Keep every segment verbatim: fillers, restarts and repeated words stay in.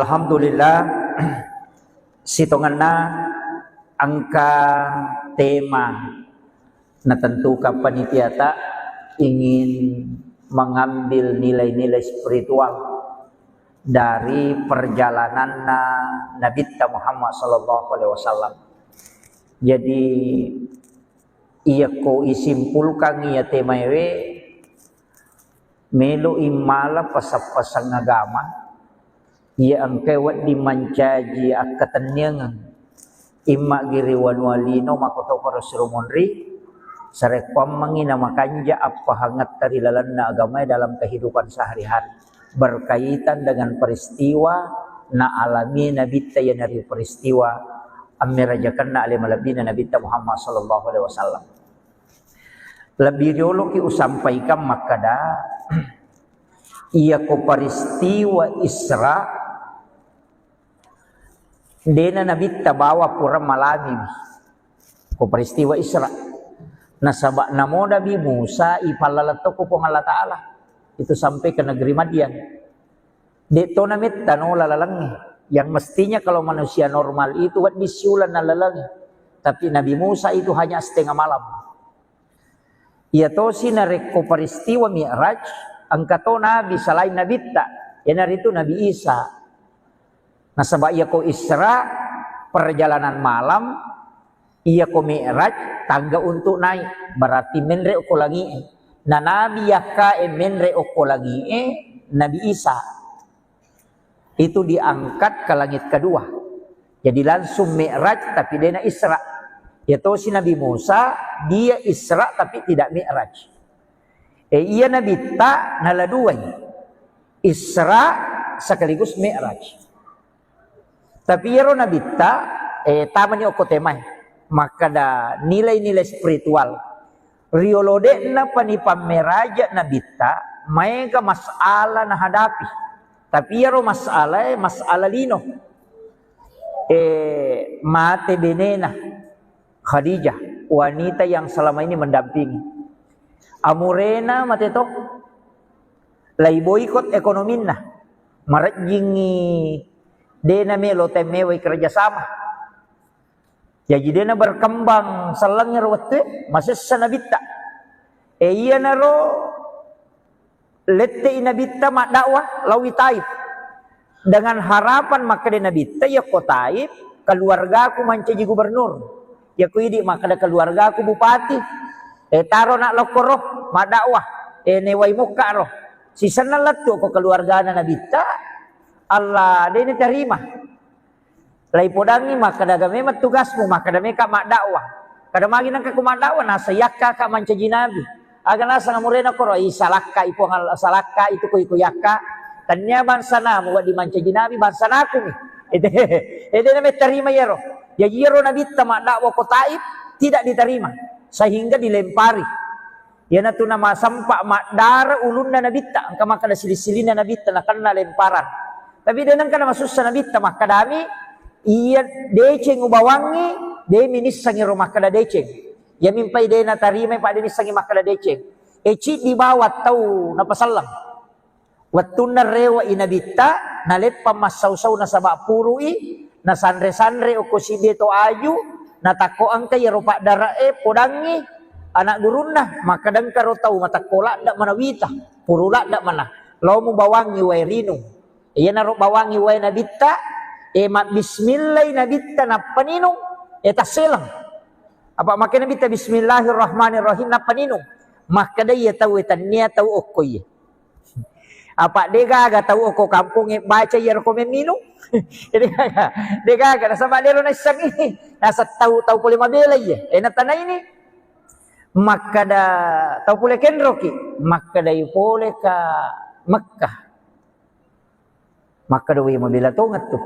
Alhamdulillah, sitongenna engka tema natentukan panitiata ingin mengambil nilai-nilai spiritual dari perjalananna Nabitta Muhammad sallallahu alaihi wasallam. Jadi, iyako isimpulkan iya temaewe, melo immala pasang-pasang agama, iya engkae wedding mancaji akkatenniangeng. Imma giri wanua lino makkotoparo siro monri, sarekkuammengngi namakanja appahangetta ri lalenna agamae dalam kehidupan sehari-hari. Berkaitan dengan peristiwa naalami Nabitta, iyanaritu peristiwa ammerajakenna ale malebbina Nabitta Muhammad sallallahu alaihi wasallam. Lebih rioloki usampaikan makkada, iyako peristiwa Isra, dena Nabitta bawa pura malami ko peristiwa Isra. Nasaba namo Nabi Musa ipallaleng to ko Puang Allah Ta'ala. Itu sampai ke negeri Madian. De to nametta nola lalengnge. Yang mestinya kalau manusia normal itu wedding siuleng nalalengi. Tapi Nabi Musa itu hanya setengah malam. Iya tosi narekko peristiwa Mi'raj, engka to nabi selain Nabitta, iyanaritu Nabi Isa. Nasaba iyako Isra, perjalanan malam, iyako Mi'raj, tangga untuk naik, berarti menre okko langi'e. Na nabi yakkae menre okko langi'e, Nabi Isa. Itu diangkat ke langit kedua. Jadi langsung Mi'raj tapi dena Isra. Ya tosi Nabi Musa, dia Isra tapi tidak Mi'raj. Eh, iya Nabitta nala duai. Isra sekaligus Mi'raj. Tapi iyaro Nabitta, eh, tamani okko temae. Makkada nilai-nilai spiritual. Riolo de'na pani pammeraja Nabitta, maega masalah nahadapi. Tapi iyaro masalae, masalah lino. Eh, mate benena Khadijah, wanita yang selama ini mendampingi. Amurena mate to, lai boikot ekonominna. Marejjingi dena melo temmewai kerjasama. Jaji dena berkembang sellengnge ro wettue, masessa Nabitta. E, iyanaro lette'i Nabitta maddakwah laowi Taif. Dengan harapan makkeda Nabitta, yakko Taif, keluargaku mancaji gubernur. Yakko idi makkeda keluargaku bupati. E, taro nak lokkoro maddakwah. E, newai mokka ro. Sisenna lettu ko keluargana Nabitta, Allah dena tarima. Laipodangngi makkeda, aga memang tugasmu, makkeda meka maddakwah. Kada magi nengka ku maddakwah, naseng yakka ka mancaji nabi. Aga naseng amurena koro, i salakka i Puang Allah, salakka itu ko iko yakka. Tania bangsa namu wedding mancaji nabi, bangsa naku mi. Ede, ede na mettarima iyaro. Jaji iyaro Nabitta maddakwah ko Taif tidak diterima, sehingga dilempari. Iyanatu namasempa maddara ulunna Nabitta, engka makkeda sili-silinna Nabitta nakenna lemparan. Tapi de nengka namasussa Nabitta makkedami, iya deceng ubawangngi, de minissengi ro makkeda deceng. Iya mimpai de natarimai pa de nissengi makkeda deceng. E, ciddi bawang tau napaselleng. Wettunna rewe'i Nabitta, naleppang massau-sau nasaba puru'i, nasanre-sanre okko siddi to aju, natakko engka iyaro paddare'e podangngi anak gurunna, makkeda engka ro tau matakko ladde manawita, puru ladde mana, lao mubawangngi wae rinung. Iyanaro bawangngi wae Nabitta, e, mabbismillai Nabitta nappa ninung, e, tasseleng. Apa makkeda Nabitta, "Bismillahirrahmanirrahim," nappa ninung. Makkeda iya tauwe, tania tau okko iye. Apa degaga tau okko kampongnge baca iyaro komen minung? Degaga, degaga nasaba dero naisseng ini. Naseng tau, tau pole mabela iye. E, natana ini. Makkeda tau pole kenroki, makkedai pole ka Mekkah. Makkeda, "Wé, mabéla tongeng tu."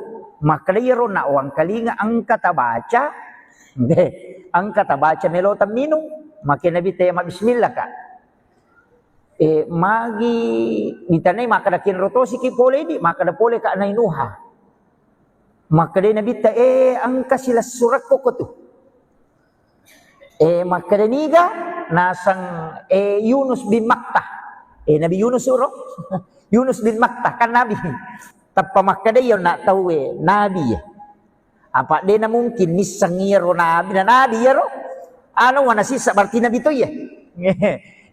Makkeda, "Iyaro nawangkalinga engka tabaca, dé, engka tabaca mélo temminung." Makkeda Nabitta, "Iya mabbismillah ka." Eh, magi ditanai makkeda, "Kenro tosiki polé di?" Makkeda polé ka Nainuha. Makkeda Nabitta, "Eh, engka silessurekko ko tu." Eh, makkeda niga? Naseng, eh, Yunus bin Matta. Eh, Nabi Yunus uro? Yunus bin Matta, kan Nabi. Tappa makkeda iya na tauwe nabi ya. Apa dena mungkin nisseng iyaro nabi, na nabi iyaro. Anu wana sisa berarti nabi to iya.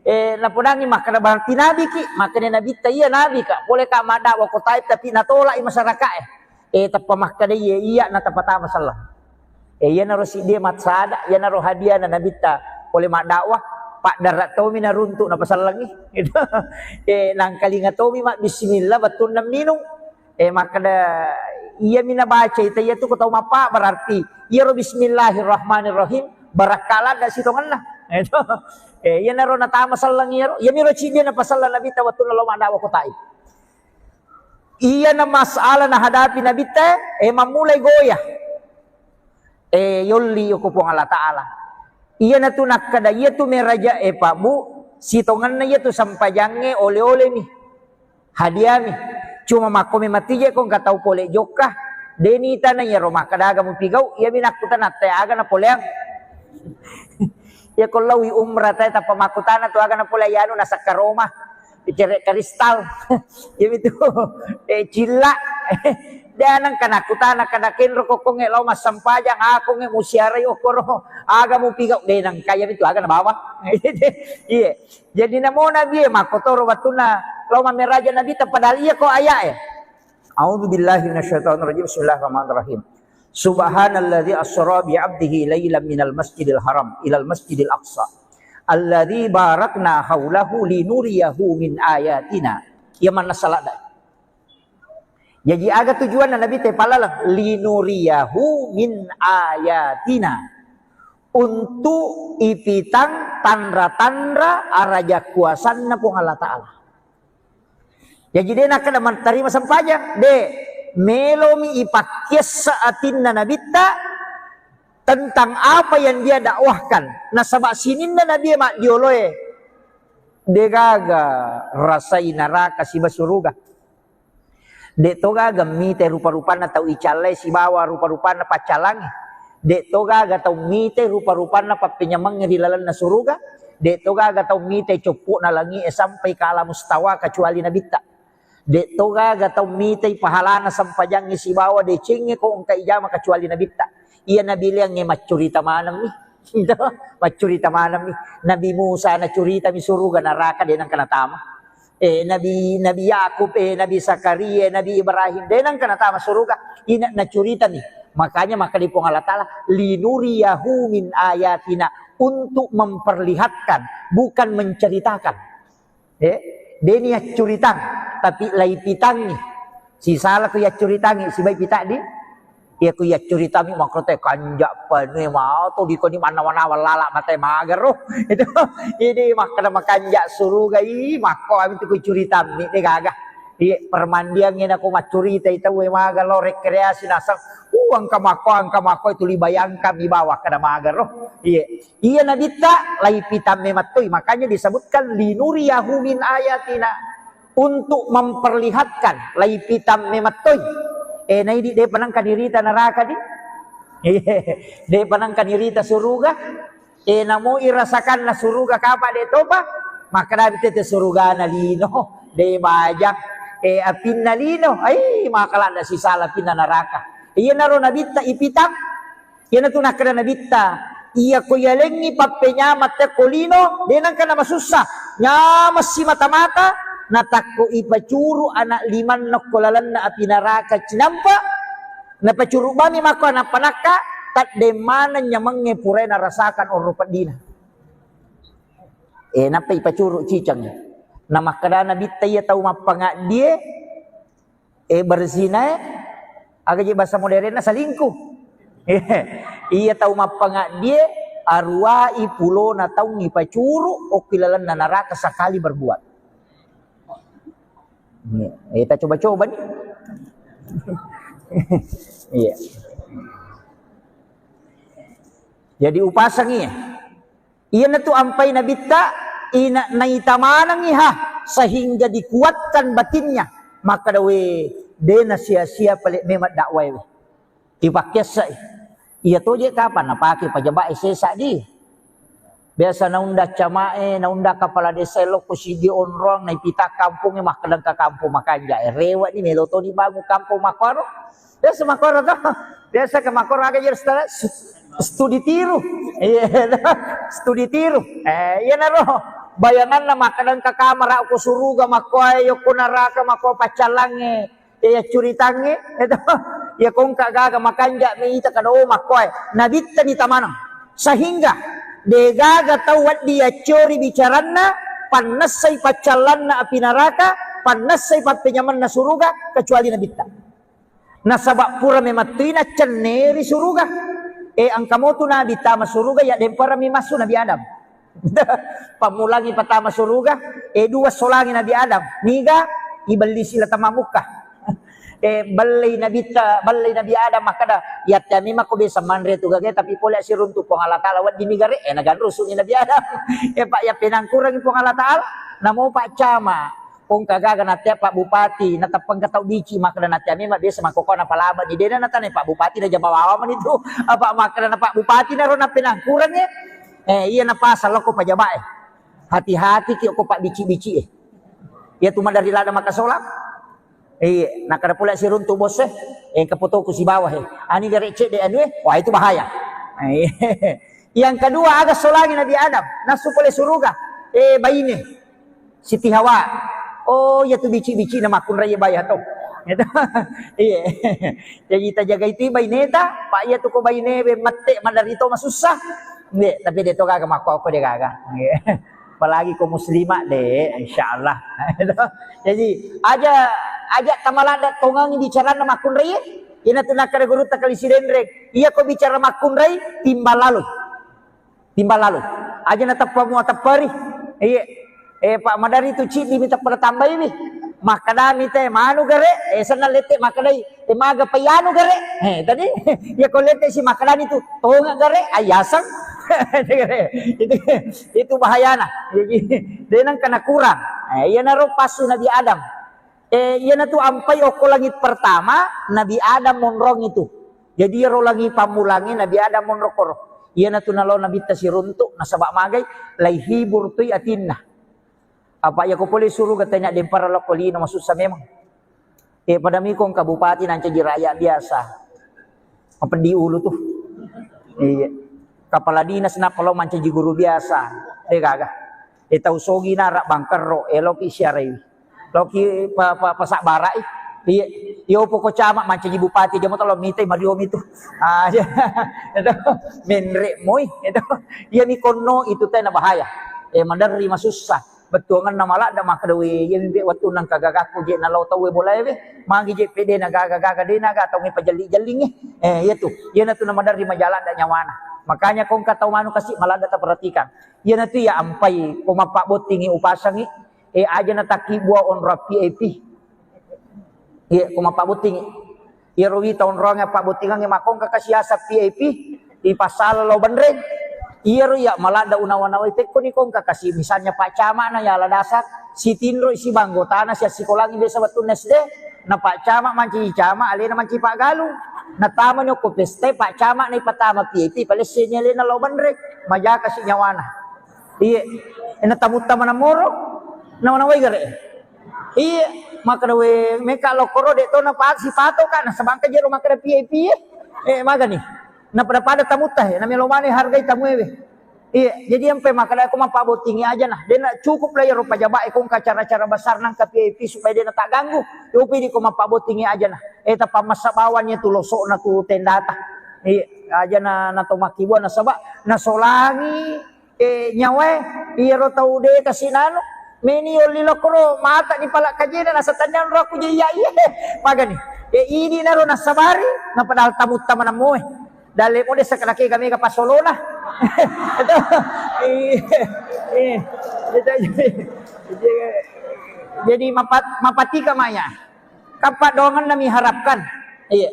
Eh, napodangi makkeda berarti nabi ki, makkeda nabi ta iya nabi ka. Pole ka madakwa ko Taif tapi natolak i masyarakat eh. Eh, tappa makkeda iya, iya na tapatama sallang. Eh, iyanaro siddi massada, iyanaro hadiahna nabitta pole maddakwah, paddara tomi naruntuk napasallangi. Gitu. Eh, nangkalinga tomi mak bismillah bettunna minung. Eh, makkeda iyami nabaca ita iyatu ko tau mappa berarti iyaro bismillahirrahmanirrahim barakkaladda sitongenna. Gitu. Eh, iyanaro natama sallang iyaro, iyamiro ciddi napasallang nabitta wettunna lao maddakwah ko Taif. Iyana masalah nahadapi nabitta, eh, mammulai goyah. Eh, yolli ko Puang Allah Ta'ala. Iyanatu nakkeda, iyatu meraja, eh, Pak Bu, sitongenna iyatu sempajangnge ole-olemi. Hadiami. Cuma makko mematije ko engka tau pole jokka, deni tana iyaro makkeda aga mupigau, iyami nakkutana te aga napoleang. Iya ko lawi umrah te tappa makkutana tu aga napole iyanu nasakka Roma. Picere kristal. Iya mitu. Eh, cilla. De nengka nakkutana kada kenro kokkongnge lao massempajang, akongnge musiarai okkoro. Aga mupigau de nengka iya mitu aga nabawa. Iya. Jadi namo nabi e makkotoro wettunna lao mammeraja nabi ta padahal iya ko ayat e. A'udzu billahi minasyaitonir rajim. Bismillahirrahmanirrahim. Subhanalladzi asra bi 'abdihi lailan minal masjidil haram ilal masjidil aqsa alladzi barakna haulahu linuriyahu min ayatina. Iya manna saladda. Jaji aga tujuanna Nabi te palaleng? Linuriyahu min ayatina. Untuk ipitang tanra-tanra araja kuasanna Puang Allah Ta'ala. Jaji de nakkeda mattarima sempajang, de, melomi ipakkiessa atinna nabitta tentang apa yang dia dakwahkan. Nasaba sininna nabi maddioloe degaga rasai naraka siba suruga. De to gaga mite rupa-rupanna tau icallai sibawa rupa-rupanna paccalangi. De to gaga tau mite rupa-rupanna pappenyamengnge ri lalenna suruga. De to gaga tau mite coppo'na langi'e sampai ke alam mustawa kecuali nabitta. De to gaga tau mitei pahalana sempajangnge sibawa decengnge ko engka ijama kecuali nabitta. Iya nabi liangnge maccurita manemmi. Maccurita manemmi. Nabi Musa nacuritami suruga naraka de nengka natama. Eh, Nabi, Nabi Yakub, eh, Nabi Zakaria, Nabi Ibrahim, de nengka natama suruga. Ina nacuritami. Makanya makkeda Puang Allah Ta'ala, linuriyahu min ayatina, untuk memperlihatkan, bukan menceritakan. Eh, deni accuritang, tapi laipitangi. Sisala ku yaccuritangi, sibai pitaddi. Iya ku yaccuritangi makrote kanja panue mao to dikoni mannawa-nawa lala mate magero. Itu, ini makkeda makanja suruga i, makko ami tu ku curitammi de gaga. Iya, permandiangnge nako maccuritai tauwe maga lo rekreasi naseng. Uh, engka makko, engka makko itu libayangkan mi bawa kada magero. Iya. Iya nabitta laipitamme mattoi, makanya disebutkan linuriyahu min ayatina, untuk memperlihatkan laipitamme mattoi. Eh, naidi de panengka nirita neraka di. De panengka nirita suruga. Eh, namo irasakanna suruga kapa de topa, maka tete surugana lino, de bajang, eh, apinna lino, ai maka lada sisala apinna neraka. Iya naro nabitta ipitang. Iyanatu nakkeda nabitta, iya ko yalengngi pappenyameng tekko lino, de nengka namasussa. Nyameng simata-mata, natakko ipacuru anak limanna ko lalenna api naraka cinampa, napacuru bami makko anak panakka, taddeng maneng nyamengnge purae narasakan onro peddina. Eh, nappa ipacuru ciceng. Namakkeda nabitta iya tau mappangaddie, Eh, berzina, eh, aga je bahasa modernna selingkuh. Iya tau mappangaddie, aruwai pulona taung ipacuru, okki lalenna neraka sekali berbuat. Eh, kita coba-coba nih. Iya. Jadi upasangi ya. Iyanatu ampai nabitta, ina-, naita manengngi ha, sehingga dikuatkan batinnya. Makkeda we, de nasia-sia pale memang dakwae we. Ipakkessai. Iya toje kapan napake pajaba'e sesa di. Biasa naundang camae, naundang kepala desa e lokko sigi onrong, naipita kampongnge, makkeda engka kampong makanja e. Rewe'ni, melo toni bangun kampong makkoro. Biasa makkoro to. Biasa ke makkoro aga jadi studi tiru. Iya, studi tiru. Eh, iyanaro bayanganna makkeda engka kamara ko suruga makkoe, yokko neraka makko paccallangnge. Iya curitangnge, eto. Iya kongka gaga makanja mi ita kada, oh, makkoe. Nabitta ni tamanang. Sehingga degaga tau waddi yaccori bicaranna, pannessai paccallanna api neraka, pannessai pappenyamanna suruga, kecuali Nabitta. Nasaba pura memettui naccenneri suruga. E, engka motu Nabi tama suruga, ya demparami massu Nabi Adam. Pammulangi patama suruga, e, dua solangi Nabi Adam. Niga, ibellisi la tamamukka. E, bellei Nabitta, bellei Nabi Adam makkeda, "Yatte ami makko biasa manre tu gage, tapi pole siruntu Puang Allah Taala wedding ni gare." E, naganrusungi Nabi Adam. E, Pak, ya penangkurangi Puang Allah Taala, namo Pak Cama. Kongka gaga natea Pak Bupati, nateppengka tau bici makkeda natea memang biasa makkokona palabani, dena natanai Pak Bupati, na jaba wawa mani tu. Apa makkeda na Pak Bupati naro napenangkurangi. Eh, iya napasang lokko pajabae. Hati-hati ki ko Pak bici-bici e. Iya tu madari lada makasolang. Iya, nakkeda pole siruntu bos e. Eh, kapotoku sibawa he. Ani gare cedde anu e. Wah, itu bahaya. Eh, yang kedua, aga solangi Nabi Adam. Nasu pole suruga. Eh, baine. Siti Hawa. Oh, iya tu bici-bici na makkunrai baya to. Gitu. Iya. Jadi tajaga itu baineta, Pak, iya tu ko baine be mette madari to masussa. Nggih, tapi de to gaga makko, ko de gaga. Nggih. Apalagi ko muslimah de, insyaallah. Gitu. Jadi aja, aja tamalada tongangi bicaranna makkunrai. Ina tu nakkeda gurutta Kali Sidenreng. Iya ko bicara makkunrai, timbal lalu. Timbal lalu. Aja na teppa mua teppari. Iya. Eh, Pak, madari tu ciddi mi teppa tambai mi. Makkadami te manu gare, eh, senna lette makkedai, eh, maga payanu gare. Eh, tadi, ya ko lette si makkadani tu, tonga gare, ayaseng. Itu, itu bahayana. Jadi, denang kena kurang. Eh, iya naro pasu Nabi Adam. Eh, iyanatu ampai okko langit pertama, Nabi Adam monrong itu. Jadi, iyaro langit pammulangnge Nabi Adam monro koro. Iyanatu nalo Nabitta siruntuk, nasaba magai, laihibur toi atinna. Apa iya ko pole suruga tanya dempara lokko lino, masussa memang. Eh, pada miko engka bupati nancaji rakyat biasa. Mapeddi ulu tu. Iya. Kepala dinas nappa lo mancaji guru biasa. Eh, gaga. Eh, tau sogi nara bangkerro, eh, loki siarai. Loki pa, pa, pasabbarai. Iya. Yo poko camat mancaji bupati, jamo talo mitai mario mitu. Ah, iya. Itu menre moi. Itu. Iya mi konno itu tena bahaya. Eh, maderri masussa. Bettuangenna maladde makkeda, "We, iya mi be wettunna engka gagakku je nalao tauwe bolae we. Magi je pede na gaga-gaga de naga tau mi pajelli-jellingi." Eh, iya tu. Iyanatu na maderri majaladde nyawana. Makanya ko engka tau manu kasi maladde taperhatikan. Iyanatu iya ampai ko mappabbottingi upasangi, eh, aja na takkibua onrong V I P. Iya, ko mappabbottingi. Iyaro wita onroangnge pabbottingangnge makkongka kasi asa V I P, ipassala lao benreng. Iyaro iya maladde unawa-nawai pekkoni kongka kasi, misalnya Pak Camat na yala dasar, sitinroi siba anggotana siassikolangi biasa wettunna S D, na Pak Camat mancaji camat, alena mancaji paggalung. Natamani okko pesta, Pak Camat na ipatama V I P, palesseni alena lao benreng, majakasi nyawana. Iya, na tamutta maneng moro, nawa-nawai gare. Iya, makkeda we, meka lokkoro de to na pa-, sipato ka, nasaba engka jero makkeda V I P e. Eh, magani. Na pada-pada tamutta he, na melo mani hargai tamu ewe. Iya, jadi ampe makkeda ko mappabbottingi aja nah. De na cukup lah iyaro pajaba e ko engka acara-acara besar nangka V I P supaya de na tagganggu. Yopi di ko mappabbottingi aja nah. Eh, tapammasa bawang iya tu losokna tu tendata. Iya, aja na, na to makkibua nasaba nasolangi eh, nyawae, iyaro tau de kasi nanu, meni yolli lokkoro, mata ni pala kajena, nasa tennang ro aku je iya, iya. Magani. Eh, idi naro nasabari, na padahal tamutta maneng moe. Dalle mode sakana kega mega pasolona. Itu. Iya. Iya. Itu jadi, jadi mapat-, mapatika maya. Kappa dongan nami harapkan. Iya.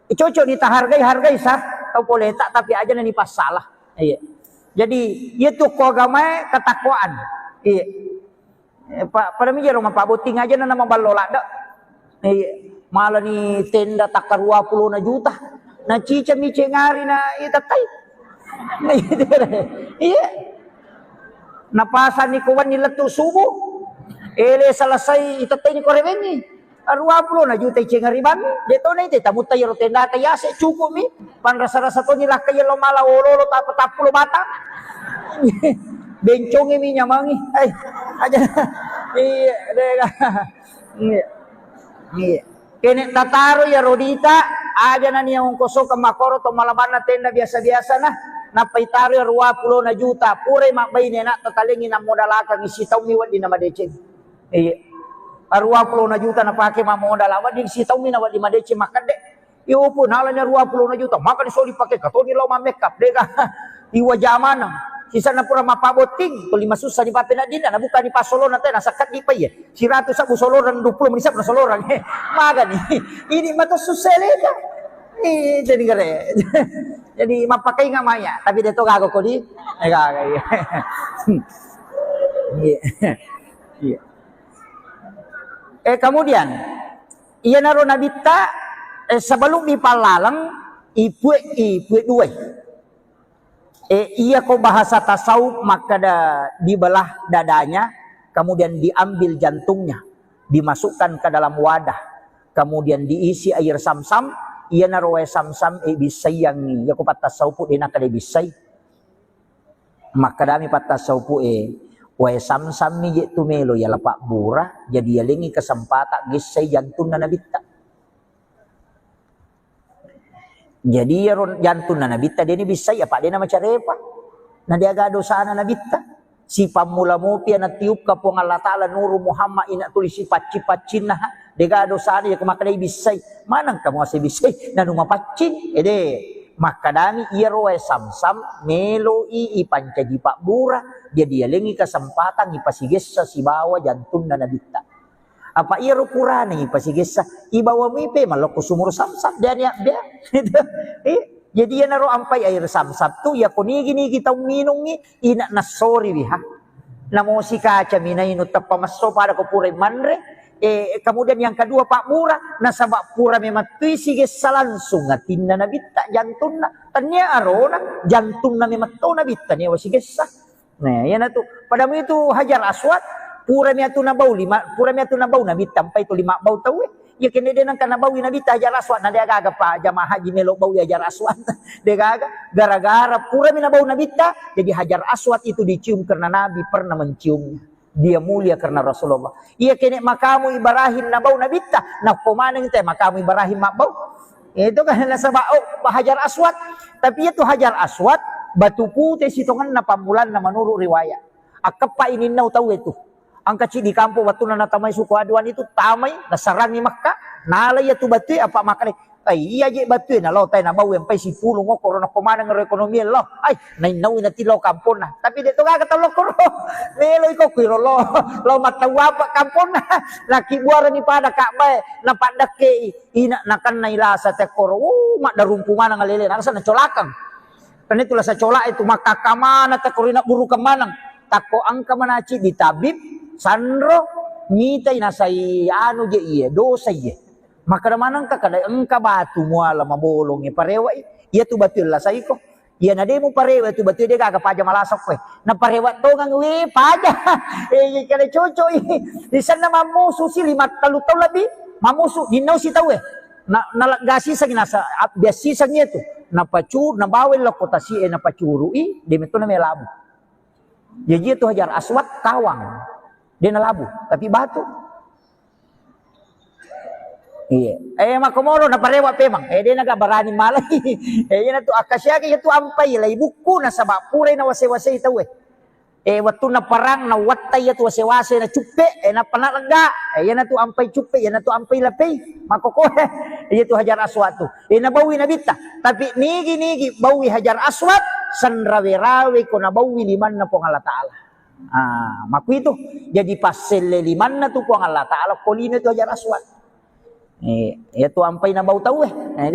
Cocok ni tahargai, hargai sa tau pole tak, tapi aja na ni passalah. Iya. Jadi, iya tu ko agamae ketakwaan. Iya. Eh, pa-, pada mi jero mapabbotting aja na, na maballo ladde. Iya. Malah ni tenda takka dua puluh na juta. Na cica mi cengari na iya tettai. Iya. Napasanni ko wenni lettu subuh, ele selesai itetteini ko rewenni. Aruwa pulona juta iceng ribanni, de to naite tamutta iyaro tendata yase cukupmi, panrasa-rasa toni lakka yello mala ololo tappa tappulo batang. Bencongi mi nyamangi. Eh, aja. Iya, de. Iya. Iya. Kene tataro ya rodita, aja nani yang ongkoso ke makoro to malabanna tenda biasa-biasa nah. Nappa itaro ya ruwa pulona juta, pura mabbaine nak tatalengi na modalakang sitaummi wedding na madeceng. Iya. Aruwa pulona juta napake mammodala, wedding sitaummi na wedding madeceng makkedde. Iyo pun nalanya ruwa pulona juta, maka disoli pake katoni lao mammekap, dega. Iwa jamanang. Sisanna pura mappabotting, tuli masussa ni papenaddinna, nabuka ni passolona te, nasakkat di pa iya. Siratu sabbu solorang, dua puluh menit sabbu solorang. Magani. Ini mato susah leka. Ih, jadi gere. Jadi mappakai nggak maya, tapi dia to gago kodi. Eh, gago, iya. Iya. Iya. Eh, kemudian, iyanaro nabitta, eh, sebelum dipallaleng, ipue, ipue duai. Eh, iya ko bahasa tasawuf makkeda dibelah dadanya, kemudian diambil jantungnya, dimasukkan ke dalam wadah, kemudian diisi air samsam, iyanaro wae samsam, eh, bissaiangngi. Iya ko pattasawufu de nakkeda bissai. Makkedami pattasawufu e, wae samsammi je tu melo yala pabbura, jadi yalengi kesempatan gessai jantunna nabitta. Jadi iyaro jantunna nabitta deni bissai apa dena macarepa. Na deaga dosana nabitta. Sipammula mopi natiupka Puang Allah Ta'ala nuru Muhammad ina tuli sipacci-paccinna. Dega dosana ya kemaknai bissai. Maneng kamu ase bissai nanu mapaccing. Ede. Makkedami iyaro wae samsam meloi ipancaji pabbura, jadi yalengi kesempatan ipasigessa sibawa jantunna nabitta. Apa iyaro purana ipasigessa, ibawa mipe malokko sumur samsam, de nia bea. Gitu. Eh, jadi iyanaro ampai air samsam tu, ya ko nigi-nigi tau minungi, ina nassori wiha. Namosi kaca minainu teppa messo pada ko pura manre. Eh, kemudian yang kedua pabbura, nasaba pura memettui sigessa langsung atinna nabitta jantunna. Tania arona jantunna memetto nabitta nia wasigessa. Nah, iyanatu. Padamu itu Hajar Aswad, pura miatu nabau lima, pura miatu nabau nabitta, ampai tu lima bau tauwe. Ya kene de nangka nabaui nabitta Hajar Aswad, na de gaga pa jamaah haji melo baui Hajar Aswad. De gaga, gara-gara pura mi nabau nabitta, jadi Hajar Aswad itu dicium karena Nabi pernah menciumnya. Dia mulia karena Rasulullah. Iya kene makamu Ibrahim nabau nabitta, nakko maneng te makamu Ibrahim mabbau. Itu kan nasaba oh, Hajar Aswad. Tapi itu Hajar Aswad batu pute sitongenna pammulanna menurut riwayat. Akkeppa ininnau tau itu. Angka cidi kampung wattunna natamai suku Aduan itu tamai nasarangi Makkah, nala iya tu batue apa makkeda, "Ai iya je batue nalao tai nabau empai sipulung okoro nakko maneng ro ekonomi lo." Ai, nainnau nati lo kamponna. Tapi de to gaga tau lokoro. Melo iko kuiro lo. Lo mattau apa kamponna. Laki buarani pada Ka'bae napaddakkei ina nakennai lasa tekkoro. Uh, maddarumpu maneng alele nasa nacolakang. Karena itu lasa cola itu makkakka mana tekkoro ina burukeng maneng. Takko engka manaci di tabib sanro mitai nasai anu je iye, dosa iye. Makkeda manengka kada engka batu muala mabolongnge parewa'i. Iya tu batu lasaiko. Iya na de muparewa tu batu de gaga paja malasokko. Na parewa tongang we paja. Eh kada cocok i. Di sana mammusu si lima tellu taung lebih. Mammusu dinau si tauwe. Na naleggasi sangi nasa biasi sangi tu. Napacu nabawa lokko tasi e napacurui de metto na melabu. Jaji itu Hajar Aswad tawang. De nalabu, tapi batu. Iya. Eh, makkomoro naparewa pemang. Eh, de naga barani malai. Eh, iyana tu akkasiaki iya tu ampai lai bukku nasaba purai nawase-wasei tauwe. Eh, wattunna perang nawattai iya tu wase-wase na cuppe, eh, nappa nalegga. Eh, iyana tu ampai cuppe, iyana tu ampai lapei. Makkoko, eh, iya tu Hajar Aswad tu. Eh, nabaui nabitta. Tapi nigi-nigi baui Hajar Aswad, sanrawe-rawe ko nabaui limanna Puang Allah Ta'ala. Ah, makkuitu. Jadi passelle limanna tu Puang Allah Ta'ala ko lino tu Hajar Aswad. Eh, iya tu ampai nabau tauwe. Eh,